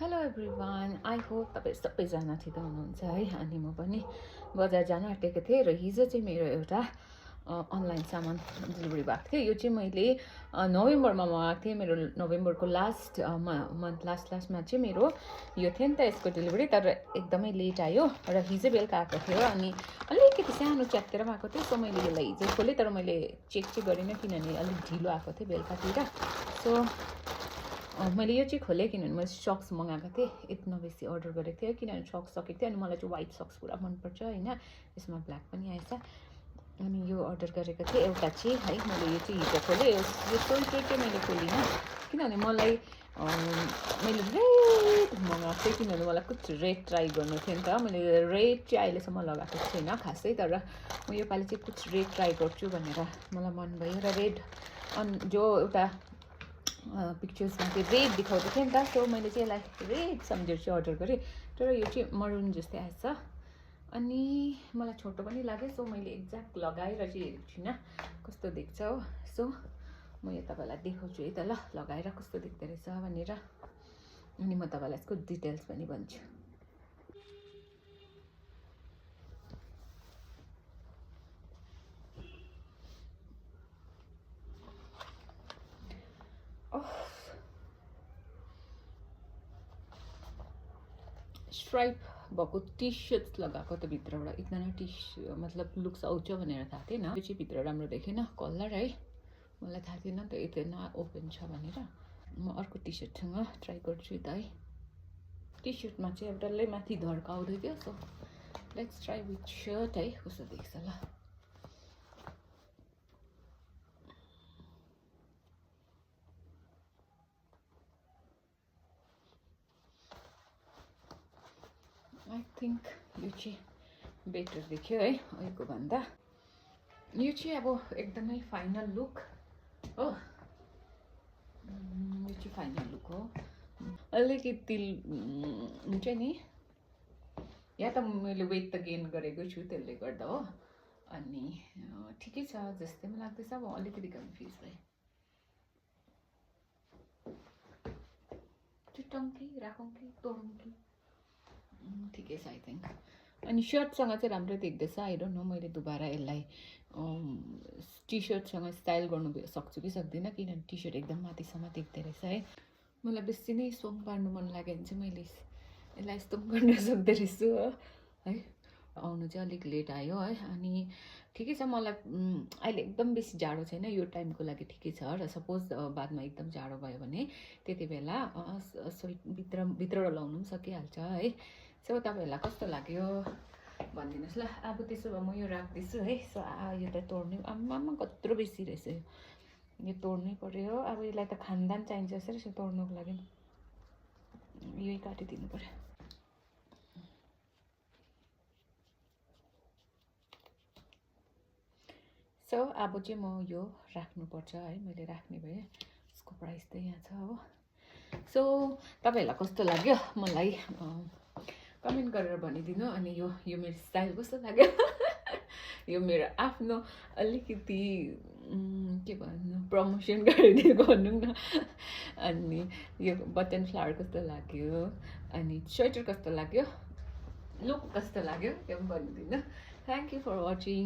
Hello everyone, I hope तपाईँ सबैजना ठिक हुनुहुन्छ है। अनि म पनि बजार जान आँटेको थिएँ र हिजो चाहिँ मेरो एउटा अनलाइन सामान डेलिभरी भएको थियो। यो चाहिँ मैले नोभेम्बरमा मगाएको थिएँ। मेरो नोभेम्बरको लास्ट लास्टमा चाहिँ मेरो यो थियो नि त यसको डेलिभरी, तर एकदमै लेट आयो र हिजो बेलुका आएको थियो। अनि अलिकति सानो च्यातेर आएको थियो। सो मैले यसलाई हिजो खोलेँ, तर मैले चेक चाहिँ गरिनँ किनभने अलिक ढिलो आएको थियो बेलुकातिर। सो मैले यो चाहिँ खोलेँ किनभने मैले सक्स मगाएको थिएँ। यति बेसी अर्डर गरेको थिएँ किनभने सक्स सकेको थियो। अनि मलाई चाहिँ व्हाइट सक्स पुरा मनपर्छ होइन, यसमा ब्ल्याक पनि आएछ। अनि यो अर्डर गरेको थिएँ एउटा चाहिँ है। मैले यो चाहिँ हिजो खोलेँ। यो स्वेटर चाहिँ मैले खोलिनँ किनभने मैले रेड मगाएको थिएँ किनभने मलाई कुछ रेड ट्राई गर्नु थियो नि त। मैले रेड चाहिँ अहिलेसम्म लगाएको छैन खासै, तर म योपालि चाहिँ कुछ रेड ट्राई गर्छु भनेर मलाई मन भयो। र रेड जो एउटा पिक्चर्समा चाहिँ रेड देखाउँदै थियो नि त। सो मैले चाहिँ यसलाई रेड सम्झेर चाहिँ अर्डर गरेँ, तर यो चाहिँ मरुन जस्तै आएछ। अनि मलाई छोटो पनि लाग्यो। सो मैले एक्ज्याक्ट लगाएर चाहिँ हेरेको छुइनँ कस्तो देख्छ हो। सो म यो तपाईँलाई देखाउँछु है त, ल लगाएर कस्तो देख्दो रहेछ भनेर। अनि म तपाईँलाई यसको डिटेल्स पनि भन्छु। स्ट्राइप भएको टी सर्ट्स लगाएको त भित्रबाट एकजना मतलब लुक्स आउँछ भनेर थाहा थिएन। यो चाहिँ भित्र राम्रो देखेन कलर है, मलाई थाहा थिएन त यति ओपन छ भनेर। म अर्को टी सर्टसँग ट्राई गर्छु त है। टी सर्टमा चाहिँ एउटा डल्लै माथि धर्काउँदै थियो। So let's try with shirt है, कस्तो देख्छ ल। आई थिङ्क यो चाहिँ बेटर देख्यो है अहिलेको भन्दा। यो चाहिँ अब एकदमै फाइनल लुक हो। यो चाहिँ फाइनल लुक हो। अलिकति हुन्छ नि, या त मैले वेट त गेन गरेको छु त्यसले गर्दा हो। अनि ठिकै छ जस्तै पनि लाग्दैछ। म अलिकति कन्फ्युज भएँ। चुटाउँ कि राखौँ कि तोडौँ कि, ठिकै छ आई थिङ्क। अनि सर्टसँग चाहिँ राम्रो देख्दैछ। आई डोन्ट नो मैले दुबारा यसलाई टी सर्टसँग स्टाइल गर्नु सक्छु कि सक्दिनँ किनभने टी सर्ट एकदम माथिसम्म देख्दो रहेछ है। मलाई बेसी नै सोङ पार्नु मन लाग्यो भने चाहिँ मैले यसलाई यस्तो पनि गर्न सक्दो रहेछु हो है। आउनु चाहिँ अलिक लेट आयो है। अनि ठिकै छ, मलाई अहिले एकदम बेसी जाडो छैन, यो टाइमको लागि ठिकै छ। र सपोज बादमा एकदम जाडो भयो भने त्यति बेला भित्रबाट लाउनु पनि सकिहाल्छ है। सो तपाईँहरूलाई कस्तो लाग्यो भनिदिनुहोस् ल। अब त्यसो भए म यो राख्दैछु है। सो यो त तोड्ने आम्मामा कत्रो बेसी रहेछ यो तोड्नै पर्यो। अब यसलाई त खानदान चाहिन्छ जस्तो रहेछ तोड्नुको लागि। यही काटिदिनु पर्यो। सो अब चाहिँ म यो राख्नुपर्छ है। मैले राख्ने भएँ, यसको प्राइस त यहाँ छ हो। सो तपाईँहरूलाई कस्तो लाग्यो मलाई कमेन्ट गरेर भनिदिनु। अनि यो मेरो स्टाइल कस्तो लाग्यो यो मेरो आफ्नो अलिकति के भन्नु प्रमोसन गरिदिनु गर्नु न। अनि यो बटन फ्लावर कस्तो लाग्यो, अनि स्वेटर कस्तो लाग्यो, लुक कस्तो लाग्यो त्यो पनि भनिदिनु। Thank you for watching.